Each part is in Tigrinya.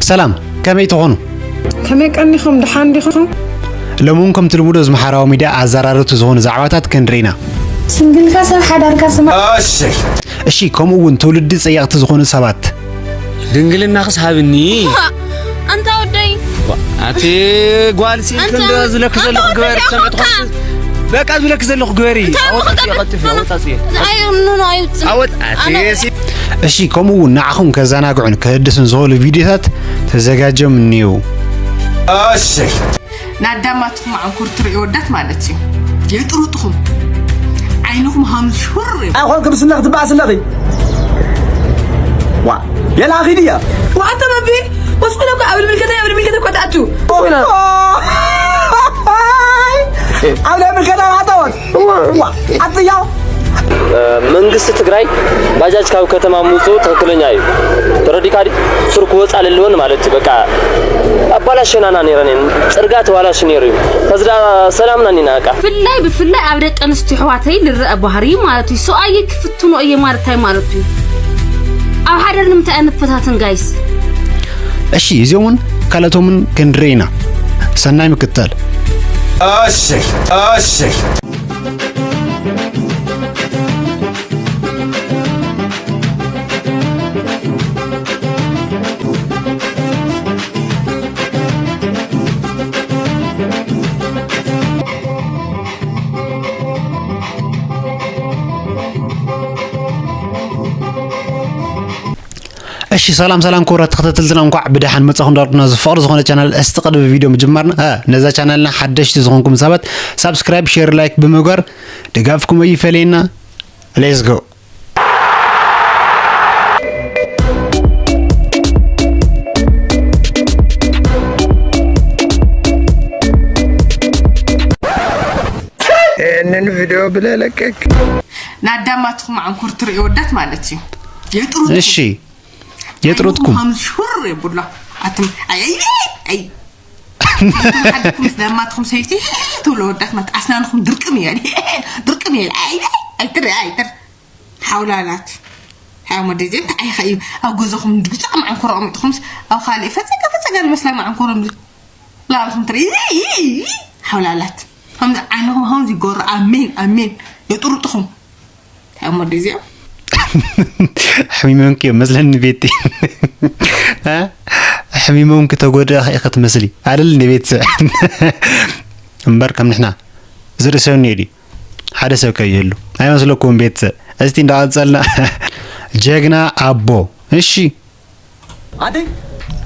ሰላም፣ ከመይ ትኾኑ? ከመይ ቀኒኹም? ደሓን ዲኹም? ሎሚ እውን ከምቲ ልሙድ ኣብዚ ማሕበራዊ ሚድያ ኣዘራረብቲ ዝኾኑ ዛዕባታት ክንርኢ ኢና። ስንግልካ ሰብ ሓዳርካ ስማ። እሺ፣ ከምኡ እውን ትውልዲ ጸየቕቲ ዝኾኑ ሰባት። ድንግልናኽስ ሃብኒ። ኣንታ ወደይ። ኣቲ ጓል ሲ ኣንታ ክንደ ዝብለኪ ዘለኹ ኣንታ ግበሪ፣ ወደይ ሰምዕቲ ኣኾንካ። በቃ ዝብለኪ ዘለኹ ግበሪ። እንታይ ኣወጣ ክገብር? ቀጥፊ፣ ኣወጣ ጽየ። ኣይ፣ ኖ፣ ኖ፣ ኣይውጽን። ኣወጣ፣ ኣነ ኣቲ ሲ- እሺ፣ ከምኡ እውን ንዓኹም ከዘናግዑን ከህድሱን ዝኽእሉ ቪድዮታት ተዘጋጅዮም እኒዉ። እሺ። ናዳማትኩም ኣንኮር ትርእዩ ወዳት ማለት እዩ። የጥሩጥኹም። ዓይንኹም ሃምዝ ሹር እዩ። ኣይኮንኩም ስነኽ ትበኣስ ኣለኺ። ዋ፣ የላ ኺዲ እያ። ዋ፣ ኣታ ባቢ፣ ወስቁ ነኳ ኣብ ልምልከታ፣ ኣብ ልምልከታ እኳ ትኣቱ። ኦይና። ኣብ ልምልከታ ኣተወት። ዋ፣ ኣጥያው። መንግስቲ ትግራይ ባጃጅ ካብ ከተማ ምውፅኡ ትኽክለኛ እዩ። ተረዲካ ድዩ? ሱር ክወፃ ለለወን ማለት እዩ። በቃ ኣባላሸናና ነይረን እየን። ፅርጋ ተባላሽ ነይሩ እዩ። ከዚ ደኣ ሰላምና እኒና በቃ። ብፍላይ ብፍላይ ኣብ ደቂ ኣንስትዮ ኣሕዋተይ ልረአ ባህሪ ማለት እዩ። ሰብኣየይ ክፍትኖ እየ ማለት እንታይ ማለት እዩ? ኣብ ሓዳር ንምንታይ ኣይንፈታተን ጋይስ? እሺ፣ እዚኦምን ካልኦቶምን ክንርኢ ኢና። ሰናይ ምክትታል። እሺ፣ እሺ። እሺ፣ ሰላም ሰላም ክቡራት ተኸታተልትና፣ እንኳዕ ብደሓን መጻኹም። እንዳልኩና ዝፍቕሪ ዝኾነ ቻናል፣ እስቲ ቅድሚ ቪድዮ ምጅማርና፣ እ፣ ነዛ ቻናልና ሓደሽቲ ዝኾንኩም ሰባት ሳብስክራይብ፣ ሼር፣ ላይክ ብምግባር ድጋፍኩም ኣይፈለየና። ሌትስ ጎ። ይህንን ቪድዮ ብለለቀቅ። ናዳማትኩም ዓንኩር ትርኢ ወዳት ማለት እዩ። የጥሩት እሺ፣ የጥሩትኩም። ሃምዝ ሹር የብሎ። ኣትም፣ ኣይ፣ ኣይ፣ ኣይ፣ ኣይ። ኣንቱም ሓድኩም ምስ ዳማትኩም ሰይቲ ትብሉ ወዳት ማለት ኣስናንኩም ድርቅም እያ። ድርቅም እያ። ኣይ፣ ኣይ፣ ኣይትር፣ ኣይትር። ሓውላላት። ሓው መደዜ እንታይ ኢኻ እዩ ኣብ ገዛኹም ድግዛዕ ማዕንኮር ኣቐሚጥኹምስ ኣብ ካልእ ፈጸጋ ፈጸጋ ዝመስላ ማዕንኮሮም ላዕልኹም ትርኢ። ሓውላላት። ከምዚ ዓይንኹም ከምዚ ይጎር። ኣሜን፣ ኣሜን። የጥሩጥኹም። እንታይ እሞ ድዚኦም? ሕሚመንኪ እዮም መስለኒ ቤቲ። እ? ሕሚመንኪ ተጎዳእኺ ኢኺ ትመስሊ። ኣይደል እንደ ቤተሰብ? እምበር ከም ንሕና ዝርኢ ሰብ እኒኦ ድዩ? ሓደ ሰብ ከይህሉ። ኣይመስለኩም ቤተሰብ? እስቲ እንዳቐጸልና። ጀግና ኣቦ። እሺ። ኣደይ።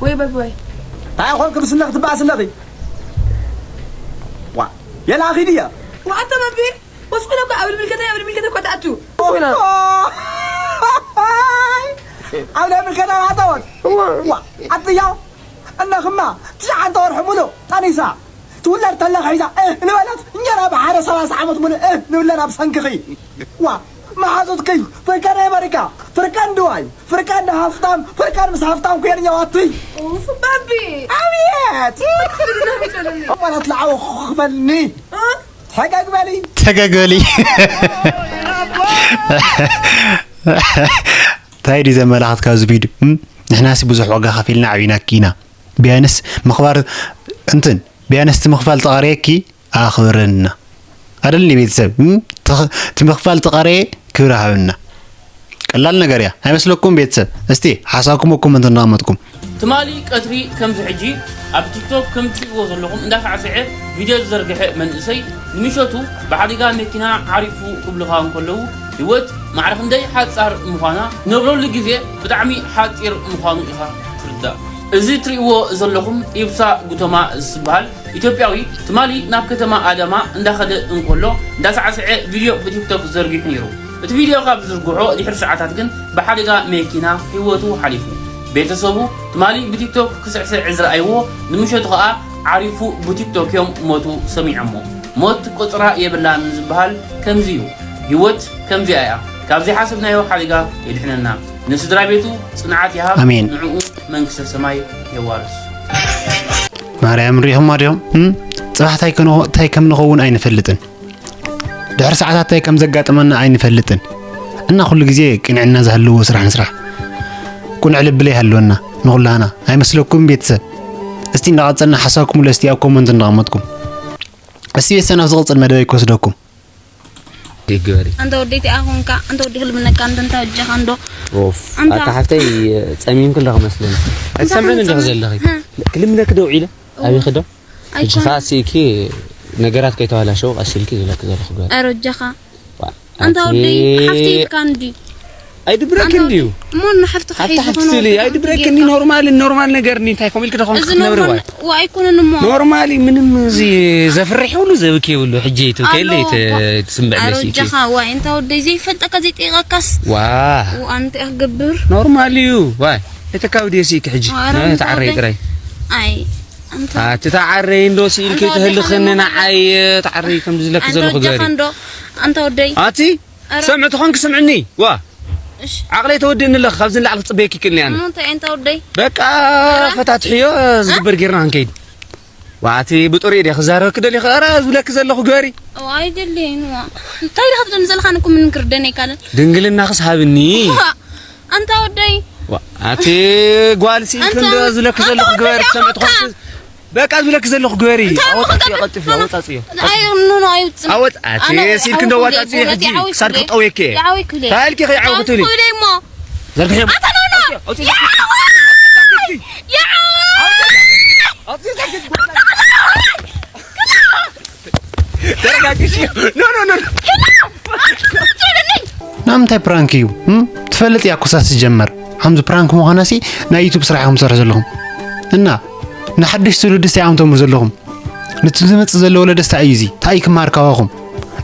ወይ በቦይ። እንታይ ኾንክ ብስነኽ ትበኣስ ኣለኺ? ዋ፣ የላ ኺዲ እያ። ዋ፣ ኣታ በቢ፣ ወስቁ ነኳ ኣብ ልምልከታ፣ ኣብ ልምልከታ እኳ ትኣቱ። ኦይና። ኣብ ልምልከታ ኣተወት። ዋ፣ ኣጥያ። እነኽማ ትሽዓተ ወርሒ ሙሉእ ጠኒሳ። ትውለድ ተላ ሒዛ እህ ንበለት እንጀራ ብሓደ ሰላሳ ዓመት ሙሉእ እህ ንብለን ኣብ ሰንክኺ። ዋ፣ መሓዙትክይ ፍርቀን ኣሜሪካ፣ ፍርቀን ድባይ፣ ፍርቀን ሃፍታም፣ ፍርቀን ምስ ሃፍታም ኩየን ኛዋትይ። ኡፍ፣ ባቢ። ኣብየት! ወረት ለዓወ ክበልኒ። እ? ተገግ በሊ። ተገግ በሊ። እንታይ ድዩ ዘመላኽት ካብዚ ቪድዮ? እም? ንሕናሲ ብዙሕ ዋጋ ከፊልና ዓቢናኪ ኢና። ቢያንስ ምኽባር እንትን፣ ቢያንስ እቲ ምኽፋል ተቓርየኪ ኣኽብርና። ኣደልኒ ቤተሰብ፣ እም? ተኽ-፣ እቲ ምኽፋል ተቓርየ ክብሪ ሃብና። ቀላል ነገር እያ። ኣይመስለኩም ቤተሰብ? እስቲ ሓሳብኩም ኣብ ኮመንት እናቐመጥኩም። ትማሊ ቀትሪ ከምዚ ሕጂ ኣብ ቲክቶክ ከም ትሪእዎ ዘለኹም እንዳሳዕስዐ ቪድዮ ዝዘርግሐ መንእሰይ ንምሸቱ ብሓደጋ መኪና ዓሪፉ ክብሉኻ እንከለዉ ህይወት ማዕረ ክንደይ ሓጻር ምዃና ነብረሉ ግዜ ብጣዕሚ ሓጺር ምዃኑ ኢኻ ትርዳእ። እዚ ትሪእዎ ዘለኹም ኢብሳ ጉተማ ዝበሃል ኢትዮጵያዊ ትማሊ ናብ ከተማ ኣዳማ እንዳኸደ እንከሎ እንዳሳዕስዐ ቪድዮ ብቲክቶክ ዘርጊሑ ነይሩ። እቲ ቪድዮ ካብ ዝዝርግሖ ድሕሪ ሰዓታት ግን ብሓደጋ መኪና ህይወቱ ሓሊፉ። ቤተሰቡ ትማሊ ብቲክቶክ ክስዕስዕ ዝረኣይዎ ንምሸቱ ኸኣ ዓሪፉ ብቲክቶክ እዮም ሞቱ ሰሚዖሞ። ሞት ቆጽራ የብላን ዝበሃል ከምዚ እዩ። ህይወት ከምዚኣ እያ። ካብ ዘይሓሰብናዮ ሓደጋ የድሕነና። ንስድራ ቤቱ ጽንዓት ይሃብ። ኣሜን። ንዕኡ መንግስተ ሰማይ የዋርስ። ማርያም ሪኢኹማ ዲኹም? እም? ጽባሕ እንታይ ክንኾ-፣ እንታይ ከም ንኸውን ኣይንፈልጥን። ድሕሪ ሰዓታት እንታይ ከም ዘጋጥመና ኣይንፈልጥን። እና ኩሉ ግዜ ቅንዕና ዝሃለዎ ስራሕ ንስራሕ። ቁንዕ ልቢ ለይሃለወና። ንኹላህና ኣይመስለኩም ቤተሰብ? እስቲ እንዳቐጸልና ሓሳብኩም ለስቲ ኣብ ኮመንት እንዳቐመጥኩም። እስቲ ቤተሰብ ናብ ዝቕጽል መደበይ ክወስደኩም። ይግበሪ። ኣንታ ወደይቲ ኣኹንካ፣ ኣንታ ወዲ ክልምነካ፣ ኣንታ እንታይ ወጀኻ እንዶ? ኦፍ። ኣንታ ኣታ ሓፍተይ ጸሚምክ ኣለኹ መስለኒ። ኣይትሰምዕን እንዲኹ ዘለኺ። ሃ? ክልምነክ ደው ኢለ። ኣበይ ክዶ? ሕጂ ኣይኮነን። ኸዓ ሲኪ ነገራት ከይተባላሸው ቀስ ኢልኪ ዝብለኪ ዘለኹ ግበሪ። ኣረ ወጀኻ። ዋ፣ ኣንታ ኣቲ ወደይ ሓፍቲ ኢልካ እንዲ። ኣይድብረኪ ኣንታ እንዲዩ። ወደይ፣ እሞ ንሓፍትኻ ሓፍቲ ሒዙ ሓፍቲ ኾነ ስሊ፣ ወደይ ኣይድብረኪ እንዲ ጌርካ። ኖርማል፣ ኖርማል ነገር እንዲ እንታይ ኮም ኢልኪ ደኾም እዚ ክትነብሪ ኖርማል ዋይ። ዋ ኣይኮነን እሞ። ኖርማሊ ምንም እዚ ዘፍርሕ የብሉ ዘብኪ የብሉ። ሕጂ ይቱ ኣሎ ከለ ይተ-፣ እኮ። ትስምዕ ኣረ መሲኪ። ወጀኻ፣ ዋ፣ ኣንታ ወደይ ዘይፈልጠካ ዘይጠይቐካስ። ዋ። ዋ፣ ኣንታ ኢኻ ክገብር። ኖርማል እዩ። ዋይ። እቲ ካብ ደሲኪ ሕጂ። ዋ፣ ኣረ ናይ ኣንታ ተዓረይ ወደይ። ጥራይ። ኣይ፣ ኣንታ ኣቲ ተዓረይ እንዶ ሲኢልኪ ኣንታ ወደይ ትህልኽኒ ከመይ ንዓይ ተዓረይ ከም ዝለክ ኣንታ ዘለኹ ወጀኻ ግበሪ። እንዶ፣ ኣንታ ወደይ። ኣቲ ኣረ። ሰምዕ ተኾንክ ስምዕኒ። ዋ። እሺ። ዓቕለይ ተወዲእኒ ኣለኽ፣ ካብዚ ንላዕሊ ክጽበየኪ ይክእልኒ ኣነ። እሞ እንታይ ኣንታ ወደይ? በቃ ኣረ። ፈታትሕዮ ዝግበር ጌርና ክንከይድ። ዋ፣ ኣቲ ብጥሪኡ ድየ ክዛረበኪ ደሊኹ? ኣረ ዝብለኪ ዘለኹ ግበሪ። ኦ፣ ኣይደልየን ዋ። እንታይ ኢኻ ትብለኒ ዘለኻ? ኣነ እኮ ምንም ክርደኒ ኣይካለን። ድንግልናኽስ ሃብኒ። ዋ፣ ኣንታ ወደይ። ዋ፣ ኣቲ ጓል ሲኢልኪ ኣንታ እንዶ ዝብለኪ ኣንታ ዘለኹ ወደይ ግበሪ፣ ኣኹ ትሰምዕ ተኾንክ። በቃ ዝብለኪ ዘለኹ ግበሪ። እንታይ ኣዎ፣ ቀጥዮ፣ ክገብር? ቀጥዮ፣ ኖ፣ ኖ። ኣወጻጽዮ። ኣይ፣ ኖ፣ ኖ፣ ኣይውጽን። ኣወጽ-፣ ኣቲ ኣነ ሲልኪ እንዶ ይዓውኩለይ፣ ኣወጻጽዮ ሕጂ። ይዓውኩለይ፣ ሳር ይዓውኩለይ። ክጠውየኪ እየ። ይዓውኩለይ። ታይልኪ ከይዓውኩትኒ። ይዓውኩለይ እሞ። ዘርግሒ። ኣታ ኖ፣ ኖ። ኣውጽ-፣ ኣውጽ-፣ ይዓውኩለይ። ይዓውኩለይ። ኣውጽ-፣ ኣውጽ-፣ ተረጋግሽ። ኖ፣ ኖ፣ ኖ፣ ኖ። ናምንታይ ፕራንክ እዩ? እም? ትፈልጥ እያ ኮሳስ ዝጀመር። ሓምዚ ፕራንክ ምዃናሲ ናይ ዩቱብ ስራሕ ኢኹም ትሰርሑ ዘለኹም። እና ንሓድሽ ትውልዲ እንታይ ኢኹም ተምህሩ ዘለኹም? ነቲ ዝመጽእ ዘሎ ወለዶ እንታይ እዩ እዚ? እንታይ እዩ ክመሃር ካባኹም?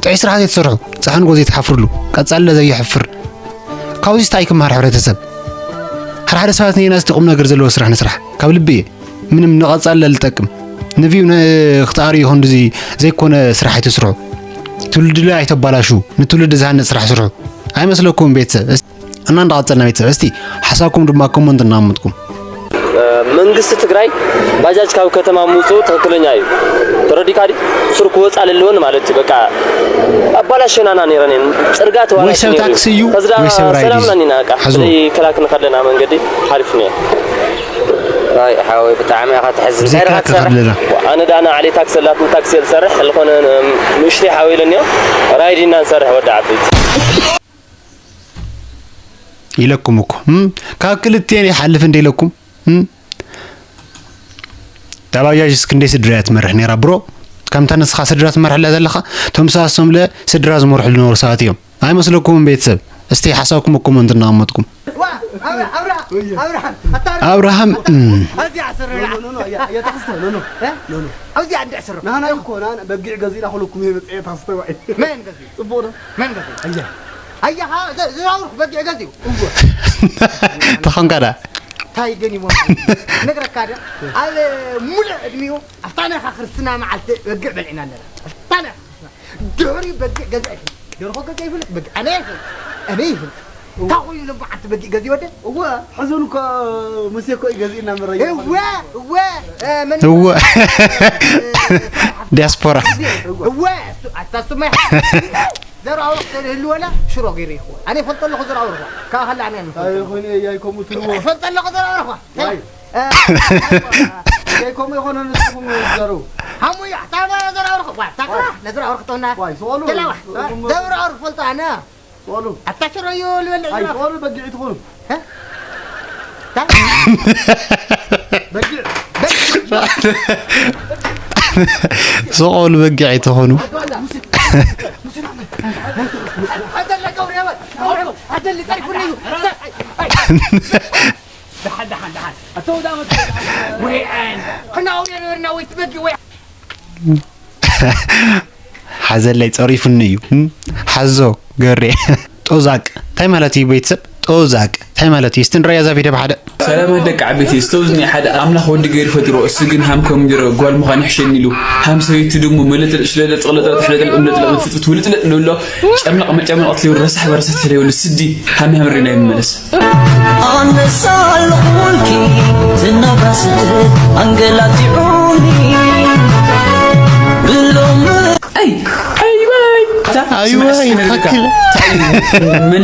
ጥዑይ ስራሕ ዘይትሰርሑ፣ ጻሕንጎ ዘይትሓፍርሉ፣ ቀጻሊ ዘይሕፍር። ካብዚ እንታይ ክመሃር ሕብረተሰብ? ሓደ ሓደ ሰባት ነየና እስቲ ቁም ነገር ዘለዎ ስራሕ ንስራሕ። ካብ ልቢ እየ። ምንም ንቐጻሊ ለልጠቅም። ንቪው ነ-፣ ክትኣርዩ ይኹን እዚ ዘይኮነ ስራሕ ኣይትስርሑ። ትውልዲ ለ ኣይተባላሹ። ንትውልዲ ዝሃንጽ ስራሕ ስርሑ። ኣይመስለኩም ቤተሰብ? እስ-፣ እና እንዳቐጸልና ቤተሰብ። እስቲ ሓሳብኩም ድማ ኮመንት እናቐመጥኩም። መንግስቲ ትግራይ ባጃጅ ካብ ከተማ ምውፅኡ ትኽክለኛ እዩ። ተረዲካ ድዩ? ሱር ክወፃ ለለወን ማለት እዩ። በቃ ኣባላሸናና ነይረን እየን። ፅርጋ ወይ ተባላሽ ሰብ ነይሩ እዩ። ታክሲ እዩ ከዚ ዳ ወይ ሰብ ራይድ እዩ። ሰላምና ኒና በቃ ሓዝዎ። ብዘይ ከላክን ከለና መንገዲ ሓሪፍ ነይሩ። ኣይ ሓወይ ብጣዕሚ ኢኻ ተሕዝን። ብዘይ እንታይ ኢኻ ከላክ ትሰርሕ? ከለና። ኣነ ዳ ንዓለይ ታክሲ ኣላትኒ ታክሲ እየ ዝሰርሕ። ዝኾነ ንእሽተይ ሓወይ ኢለኒ እዮ። ራይድ ኢና ንሰርሕ ወዲ ዓበይቲ። ኢለኩም እኮ፣ እም? ካብ ክልቴን ይሓልፍ እንደ ኢለኩም፣ እም? እታ ባጃጅስ ክንደይ ስድራ እያ ትመርሕ ነይራ ብሮ? ከምታ ንስኻ ስድራ ትመርሐላ ዘለኻ፣ እቶም ሰባት ሶምለ ስድራ ዝመርሑ ዝነበሩ ሰባት እዮም። ኣይመስለኩምን ቤተሰብ? እስቲ ሓሳብኩም እኮ ኮመንት እናቐመጥኩም። ዋ፣ ኣብራ-፣ ኣብራ-፣ ኣብርሃም፣ ኣታ ኣብርሃም፣ እም። ኣዚኣ ስረ እያ። ኖ፣ ኖ፣ ኖ፣ እያ፣ እያ ተኸስተ፣ ኖ፣ ኖ፣ እ? ኖ፣ ኖ። ኣብዚኣ እንድዕ ስረ። ናና እኮ፣ ናና በጊዕ ገዚእና ኩለኩም ይሄ መጽሔት ኣስተዋዒ። መን ገዚኡ? ጽቡቕ ዶ? መን ገዚኡ? ኣያ። ኣያ፣ ኸ-፣ ዘ-፣ ዘራውርኩ በጊዕ ገዚኡ። እወ። ተኾንካ ዳ? እንታይ ገኒሞ? ነግረካ ዶ? ኣብ ሙሉእ ዕድሚኡ፣ ኣብታ ናይኻ ክርስትና መዓልቲ በጊዕ በሊዕና ኣለና። ኣብታ ናይኻ ክርስትና። ድሕሪ በጊዕ ገዛ ይፈልጥ። ደርሆ ገዛ ይፈልጥ፣ በጊዕ ኣነ ይፈልጥ። ኣነ ይፈልጥ። እንታይ ኮይኑ ሎም መዓልቲ በጊዕ ገዛ ይወደ? እወ፣ ሕዘኑ እኮ ሙሴ እኮ እዩ ገዚእና መረጃ። እወ፣ እወ፣ እ፣ መን እወ። እ፣ ዲያስፖራ። እወ፣ እሱ፣ ኣታ እሱማ ዘርኣውርኽ ተልህልወና ሽሮ ገይሩ ይኽወ። ኣነ ይፈልጦ ኣለኹ ዘርኣውርኽ። ካብ ኸላ ኣነ ኣይፈልጦ። ኣይኾነ፣ ኣይኮሙ ትልዎ። ይፈልጦ ኣለኹ ዘርኣውርኽ። ዋይ። እ፣ ኣይኮሙ ይኾነ ንስኹም ዘርኡ። ሃሙ እዩ፣ ኣታ ዘርኣውርኽ። ዋ፣ ታካ፣ ዋይ። ነዘርኣውርኽ ተውና። ዋይ፣ ስቆሉ። ተላዋ። ስቆሉ። ዘርኣውርኽ ፈልጦ ኣነ። ስቆሉ። ኣታ ሽሮ እዩ ልበልዕ ኣይ፣ ዝረኽ። ስቆሉ በጊዕ ትኾኑ። እ? ታ? በጊዕ። በጊዕ። ስቆሉ በጊዕ ኣይትኾኑ። ደሓን፣ ደሓን፣ ደሓን። ኣቶ ዳመት ወይ ኣን። ከናው ነበርና ወይ ትበጊ ወይ ሓዘለይ ጸሪፉኒ እዩ። እም? ሓዞ ገሬ። ጦዛቅ እንታይ ማለት እዩ ቤተሰብ? ጦዛቅ እንታይ ማለት እዩ? እስቲ ንረኣያ እዛ ቪድዮ ብሓደ። ሰላማት ደቂ ዓበይቲ፣ እስቶዝ ናይ ሓደ ኣምላኽ ወዲ ገይሩ ፈጢሩ፣ እሱ ግን ሃም ኮሚደረ ጓል ምዃን ይሕሸኒ ኢሉ፣ ሃም ሰበይቲ ድሙ ምልጥልጥ ሽለጥለጥ ጥቕልጥለጥ ሕልጥልጥ እምልጥልጥ ፍጥፍት ውልጥልጥ ልብሎ፣ ጨምለቕ መጨምለቕ ትብሉ ረሳሕ በረሳሕ ተለይብሉ ስዲ ሃም ሃም ሪና ይመለስ። ኣነሳ ኣለኹልኪ ዝናባስ ኣንገላቲዑኒ ብሎም ኣይ፣ ኣይ፣ ኣይ፣ ኣይዋ ይትክል። ምን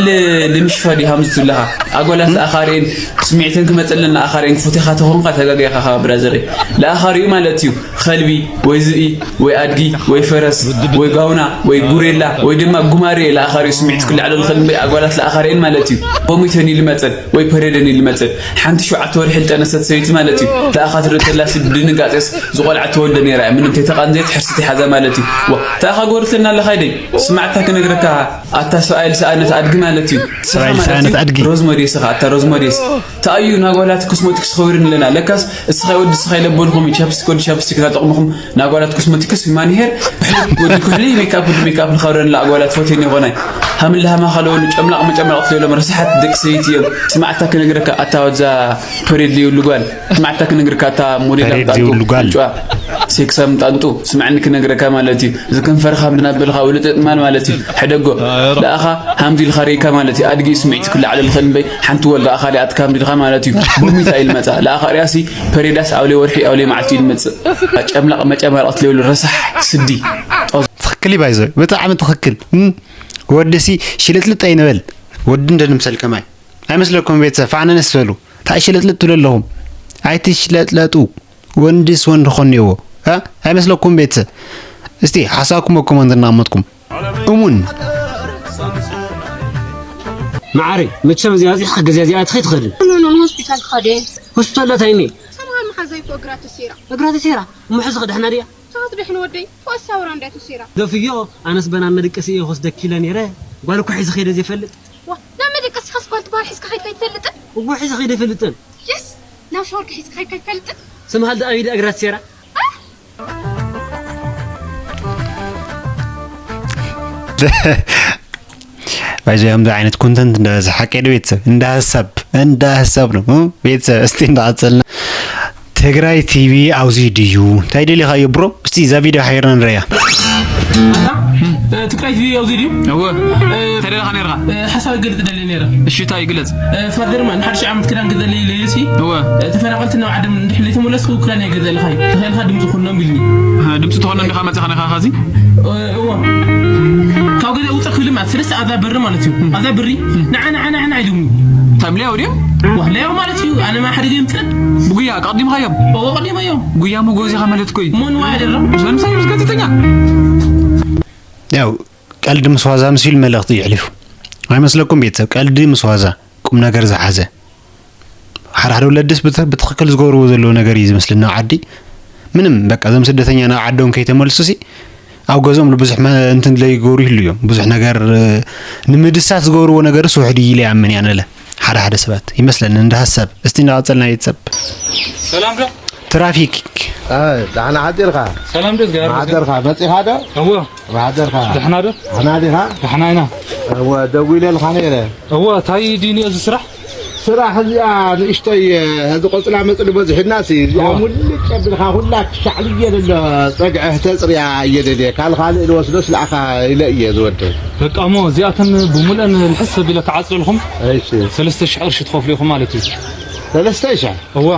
ልምሽፋ ዲ ሃምዝ ትብለኻ ኣጓላት ለኣኻሪን ስሚዕትን ክመፀለን ለኣኻሪን ክፉቴኻ ተኾንካ ተጋጊኻ ኻ ብራዘር። ለኣኻሪኡ ማለት እዩ ከልቢ ወይ ዝኢ ወይ ኣድጊ ወይ ፈረስ ወይ ጋውና ወይ ጉሬላ ወይ ድማ ጉማሬ ለኣኻሪኡ ስሚዕት ክላዕሎ ልኽእል እምበይ ኣጓላት ለኣኻሪን ማለት እዩ። ኮሚተን ይልመፀን ወይ ፐሬደን ይልመፀን ሓንቲ ሸውዓተ ወርሒ ልጠነሰት ሰይቲ ማለት እዩ። ተኣኻ ትርኢ ተላሲ ብድንጋጤስ ዝቆልዓ ትወልደ ነይራ እያ ምንም ተይተቓንዘየት ሕርስቲ ሓዛ ማለት እዩ። ዋ ተኣኻ ጎርትልና ኣለኻ ይደይ ስማዕታ ክነግረካ ኣታ ሰብኣይ ልሰኣነት ኣድጊ ማለት እዩ። ሰብኣይ ልሰኣነት ኣድጊ። ሮዝሞዴስ ኻ ኣታ ሮዝሞዴስ ተኣዩ ናጓላት ኮስሞቲክስ ኸውርን ኣለና ለካስ እስኻ ወዲ እስኻ ይለቦንኹም ቻፕስቲክ ወዲ ቻፕስቲክ ታጠቕምኹም ናጓላት ኮስሞቲክስ ማንሄር ወዲ ኩሕሊ ሜካፕ ወዲ ሜካፕ ልኸውረን ለኣጓላት ፎቴን ይኾናይ ሃምልሃማ ኻለወሉ ጨምላቕ መጨምላቕ ትለሎም ረሳሓት ደቂ ሰይቲ እዮም። ስማዕታ ክነግረካ ኣታ ወዛ ፐሬድ ልዩሉ ጓል ስማዕታ ክነግረካ ኣታ ሞዴል ፐሬድ ኣምጣጡ ልዩሉ ጓል። ጭዋ ሴክሳም ጣንጡ ስማዕኒ ክነግረካ ማለት እዩ። እዚ ከንፈርካ ምድናበልካ ውልጥጥ ማል ማለት እዩ። ሕደጎ ለኣኻ ሃምዚ ኢልካ ርኢካ ማለት እዩ። ኣድጊ ስምዒት ክላዓለ ልኽእል እምበይ ሓንቲ ወልጋ ኣኻ ሊኣትካ ሃምዚ ኢልካ ማለት እዩ። ቦሚታ ኢልመፃ ለኣኻ ሪኣሲ ፐሬዳስ ኣውሌ ወርሒ ኣውሌ መዓልቲ ኢልመፅእ ጨምላቕ መጨማልቕ ትለብሉ ረሳሕ ስዲ ጦዝ ትኽክል እዩ ባይዞ ብጣዕሚ ትኽክል። እም፣ ወድሲ ሽልጥልጥ ኣይንበል ወዲ እንደንምሰል ከማይ ኣይመስለኩም ቤተሰብ ፋዕነነስ በሉ። እንታይ ሽልጥልጥ ትብሉ ኣለኹም? ኣይትሽለጥለጡ። ወንድስ ወንድ ኾን እኒኦዎ እ? ኣይመስለኩም ቤተሰብ? እስቲ ሓሳብኩም ኣብ ኮመንት እናቐመጥኩም እሙን። መዓረይ መቸም እዚኣ እዚ ሓገዝ እዚኣ ትኸይ ትኸድን ኖ ኖ ኖ ሆስፒታል ኸደ ሆስፒታል ዳታ ይኒ ሰምሃል መሓዛይ እኮ እግራ ተሲራ እግራ ተሲራ እሞ ሕዚ ኸድሕና ድያ ተኸትድሕን ወደይ ተወሳውራ እንዳ ተሲራ ደፍዮ ኣነስ በና መድቀሲ እየ ክወስደኪ ኢለ ነይረ ጓል እኮ ሒዚ ኸይደ ዘይፈልጥ ዋ ናብ መደቀስካስ ጓል ትበሃል ሒዝካ ከይድካ ኣይትፈልጥን እሞ ሒዚ ኸይደ ይፈልጥን የስ ናብ ሻወር ከሒዝካ ከይድካ ኣይትፈልጥን ስምሃል ደኣ ቢደ እግራ ተሲራ ባይዞ ከምዚ ዓይነት ኮንተንት እንዳበዝሓ ቀይዲ ቤተሰብ እንዳ ሀሳብ እንዳ ሀሳብ ነው እ? ቤተሰብ እስቲ እንዳቐፀልና ትግራይ ቲቪ ኣብዚ ድዩ እንታይ ደሊኻዮ ብሮ እስቲ እዛ ቪድዮ ሓይርና ንረያ ትግራይ ቲቪ ኣብዚ ድዩ እወ እንታይ ደለኻ ነርካ ሓሳብ ገልፅ ደሊ ነረ እሺ እንታይ ግለፅ ፋዘርማ ንሓደ ሺ ዓመት ክዳን ግዘለይ ኢለዮሲ እወ ተፈናቐልቲ ናብ ዓደም እንድሕር ዘይተመለስኩ ክዳን ኣይገዘልኻይ ተኸልካ ድምፂ ኩሎም ኢልኒ ድምፂ ተኾነ እንዲኻ መፂኻ ኒኻ ኻዚ እወ ካብ ገዛ ውፅእ ክብል ማለት ስለስተ ኣብዛ በሪ ማለት እዩ ኣብዛ በሪ ንዓ ንዓ ንዓ ንዓ ኢሉኒ ታምሊያ ወዲኦም ዋህለያ ማለት እዩ ኣነ ማ ሓደ ገምፅእ ብጉያ ቀዲምኻዮም እወ ቀዲመዮም ጉያ መጎዚኻ ማለት ኮይ ሞን ዋደራ ስለምሳይ ምስ ጋዜጠኛ ያው ቀልዲ ምስ ዋዛ ምስ ኢሉ መልእኽቲ የሕሊፉ። ኣይመስለኩም ቤተሰብ? ቀልዲ ምስ ዋዛ ቁም ነገር ዝሓዘ። ሓደ ሓደ ወለድስ ብትኽክል ዝገብርዎ ዘለዉ ነገር እዩ ዝመስለኒ ኣብ ዓዲ። ምንም በቃ እዞም ስደተኛ ናብ ዓዶም ከይተመልሱሲ ኣብ ገዝኦም ብዙሕ እንትን ለይገብሩ ይህሉ እዮም። ብዙሕ ነገር ንምድሳት ዝገብርዎ ነገርስ ውሕድ እዩ ኢለ ይኣምን እየ ኣነለ ሓደ ሓደ ሰባት ይመስለኒ እንደ ሀሳብ። እስቲ እንዳቐጸልና ቤተሰብ። ሰላም ዶ? ትራፊክ ዳሕና ሓዲርካ ሰላም ዶ እግዚኣብሔር ሓደርካ መፂኻ ዶ እዎ ሓደርካ ዳሕና ዶ ሓና ዲኻ ዳሕና ኢና እወ ደዊለልካ ነይረ እወ ታይ ድዩ እዚ ስራሕ ስራሕ እዚኣ ንእሽተይ እዚ ቆፅላ መፅሊ በዚሕና ሲ እዚኣ ሙልጭ ኣቢልካ ኩላ ክሻዕልየ ደሎ ፀግዐ ተፅርያ እየ ደልየ ካል ካልእ ልወስዶ ስልኣኻ ኢለ እየ ዝወደይ በቃ እሞ እዚኣተን ብሙልአን ልሕስ ኣቢለ ክዓፅለልኩም ሰለስተ ሽሕ ቅርሺ ትኸፍሉ ኢኹም ማለት እዩ ሰለስተ ሽሕ እዋ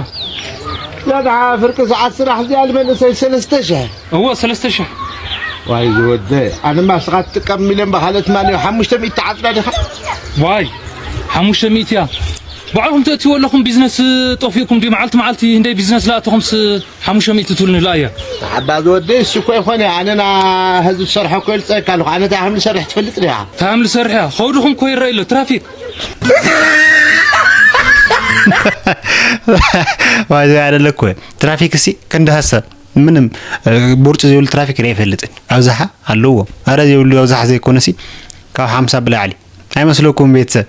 ለድዓ ፍርቂ ሰዓት ስራሕ እዚኣ ንመንእሰይ ሰለስተ ሽሕ እወ ሰለስተ ሽሕ ዋይ ዝወደ ኣነማ እስኻ ትጥቀም ኢለን ብካልእ ትማሊ ሓሙሽተ ሚእቲ ዓፅዳ ዲኻ ዋይ ሓሙሽተ ሚእቲ እያ ባዕልኹም ተእትዎ ኣለኹም ቢዝነስ ጠፊእኩም ድዩ መዓልቲ መዓልቲ እንደይ ቢዝነስ ለኣተኹምስ ሓሙሽተ ሚእቲ ትብሉኒ ለኣየ ሓባ ዝወደ እሱ እኮ ይኾነ ኣነና ህዝቢ ዝሰርሖ እኮ ይልፀካ ኣለኹ ኣነታ ሃምሊ ሰርሕ ትፈልጥ ዲኻ ሃምሊ ሰርሕ እያ ከውድኹም እኮ ይረኣይ ኣሎ ትራፊክ ዋይ ዘይ ኣደለ እኮ ትራፊክ እሲ ክንዲ ሀሳብ ምንም ቦርጭ ዘይብሉ ትራፊክ ርአ ይፈልጥን ኣብዝሓ ኣለዎ ኣረ ዘይብሉ ኣብዝሓ ዘይኮነሲ ካብ ሓምሳ ብላዕሊ ኣይመስለኩም ቤተሰብ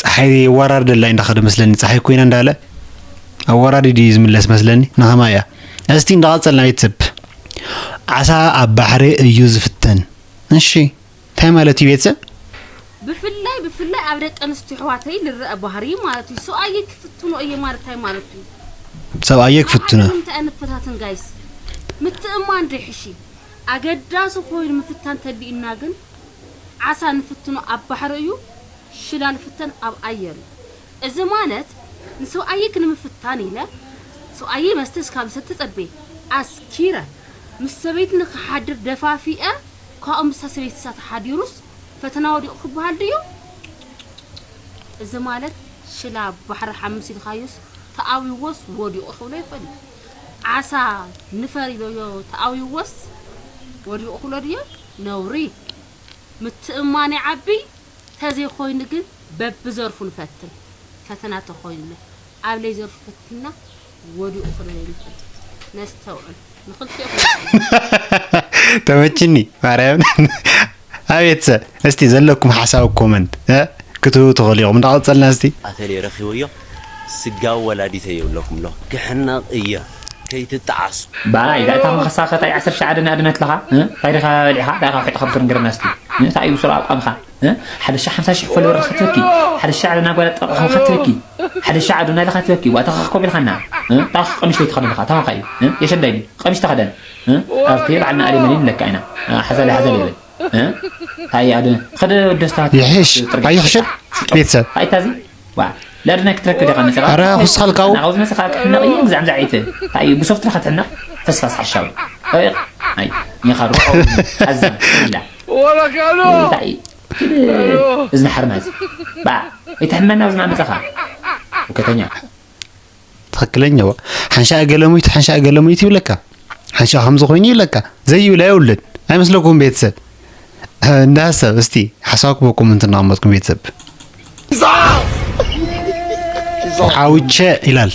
ፀሓይ የወራርደላ እንዳኸደ መስለኒ ፀሓይ ኮይና እንዳለ ኣወራሪድ እዩ ዝምለስ መስለኒ ንኸማ እያ እስቲ እንዳቐፀልና ቤተሰብ ዓሳ ኣብ ባሕሪ እዩ ዝፍተን እሺ እንታይ ማለት እዩ ቤተሰብ ብፍላይ ብፍላይ ኣብ ደቂ ኣንስትዮ ኣሕዋተይ ልረኣ ባህሪ ማለት እዩ። ሰብኣየይ ክፍትኖ እየ ማለት እንታይ ማለት እዩ? ሰብኣየይ ክፍትኖ። ኣሕዋተይ ንምንታይ ኣይንፈታተን ጋይስ? ምትእምማን ዶ ይሕሽ? ኣገዳሲ ኮይኑ ምፍታን ተሊኡና ግን ዓሳ ንፍትኖ ኣብ ባሕሪ እዩ፣ ሽላ ንፍተን ኣብ ኣየር እዩ። እዚ ማለት ንሰብኣየይ ክንምፍታን ኢለ ሰብኣየይ መስተ እስካብ ዝሰቲ ፀበየ ኣስኪረ ምስ ሰበይቲ ንክሓድር ደፋፊአ ካብኡ ምስታ ሰበይቲ እሳ ተሓዲሩስ ፈተና ወዲቑ ክበሃል ድዩ? እዚ ማለት ሽላ ባሕሪ ሓምስ ኢልካዮስ ተኣዊዎስ ወዲቑ ክብሎ ይኽእል እዩ። ዓሳ ንፈር ኢሎዮ ተኣዊዎስ ወዲቑ ክብሎ ድዮ? ነውሪ። ምትእምማን ይዓቢ፣ ተዘይኮይኑ ግን በብዘርፉ ንፈትን። ፈተና ተኾይኑለ ኣብ ለይዘርፉ ፈቲና ወዲቑ ክበለ ይኽእል። ነስተውዕል። ንኽልቲኦም ተመችኒ ማርያም። ኣቤት ሰብ እስቲ ዘለኩም ሓሳብ ኮመንት እ ክትህቡ ትኽእሉ ኢኹም። እንዳቐጸልና እስቲ። ኣተሌ ረኺበዮ ስጋዊ ወላዲተይ የብለኩም ኣለኹ ክሕነቕ እየ ከይትጠዓሱ። ባይ እዛ እታ መኸሳኸ ታይ ዓሰርተ ሸዓደ ናድነት ለኻ እንታይ ዲኻ በሊዕኻ እንታይ ኻ ውሒጥኻ ብትርንግርና እስቲ እንታይ እዩ ስራ ኣቋምኻ ሓደ ሺሕ ሓምሳ ሺሕ ፎሎወር ኸትበኪ ሓደ ሺሕ ዓደ ናጓዳ ጠቕኻ ኸትበኪ ሓደ ሺሕ ዓዱ ናይለ ኸትበኪ ዋታ ኸኮብ ኢልኻና ታኽ ቀሚሽ ለይትኸደልኻ ታኻ እዩ የሸንዳይ ቀሚሽ ተኸደን ኣብቲ በዓልና ኣሌ መሊን ለካ ኢና ሓዛለ ሓዛለ ይበል ታይ ኣደ ኸደ ደስታ ይሕሽ ኣይሕሽን ቤተሰብ ኣይታዚ ዋ ላድና ክትረክብ ዲኻ መጽኻ ኣረ ኩስኻልካው ናውዝ መጽኻ ክሕነቕ እዩ ግዛዕ ግዛዕ ኣይተ ታይ ብሶፍት ዲኻ ትሕነቕ ተስፋ ሳሕሻው ኣይ ኒኻ ሩሖ ኣዘም ኢላ እንታይ እዝኒ ሓርማዝ ባ ኣይትሕመና እዝና መጽኻ ውከተኛ ትኽክለኛ ሓንሻ ገለሙይት ሓንሻ ገለሙይት ይብለካ ሓንሻ ከምዚ ኮይኑ ይብለካ ዘይብላ የብሉን ኣይመስለኩም ቤተሰብ እንዳ ሰብ እስቲ ሓሳብ ክበኩም እንትን እናቐመጥኩም ቤተሰብ ሓውቸ ይላል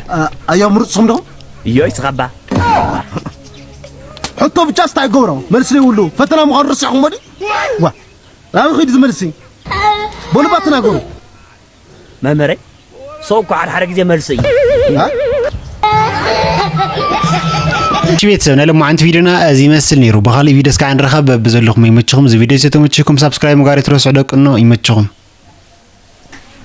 ኣያ ምሩፅ ስኹም ዶ እዮይ ስኻባ ሕቶ ብቻ ስታይ ገብሮ መልሲ ዘይብሉ ፈተና ምዃኑ ረሲዕኹሞ ድዩ ዋ ናበይ ኺዱ ዝመልሲ በሉባ ተናገሩ መምህረይ ሰው እኮ ሓደ ሓደ ግዜ መልሲ እዩ እሺ ቤተሰብ ናይ ሎማዓንቲ ቪዲዮና እዚ ይመስል ነይሩ። ብኻሊእ ቪዲዮ እስካዕ ንራኸብ። በብዘለኹም ይመችኹም። እዚ ቪዲዮ ዝተመችኩም ሳብስክራይብ ምግባር ኣይትረስዑ ደቂ እኖ ይመችኹም።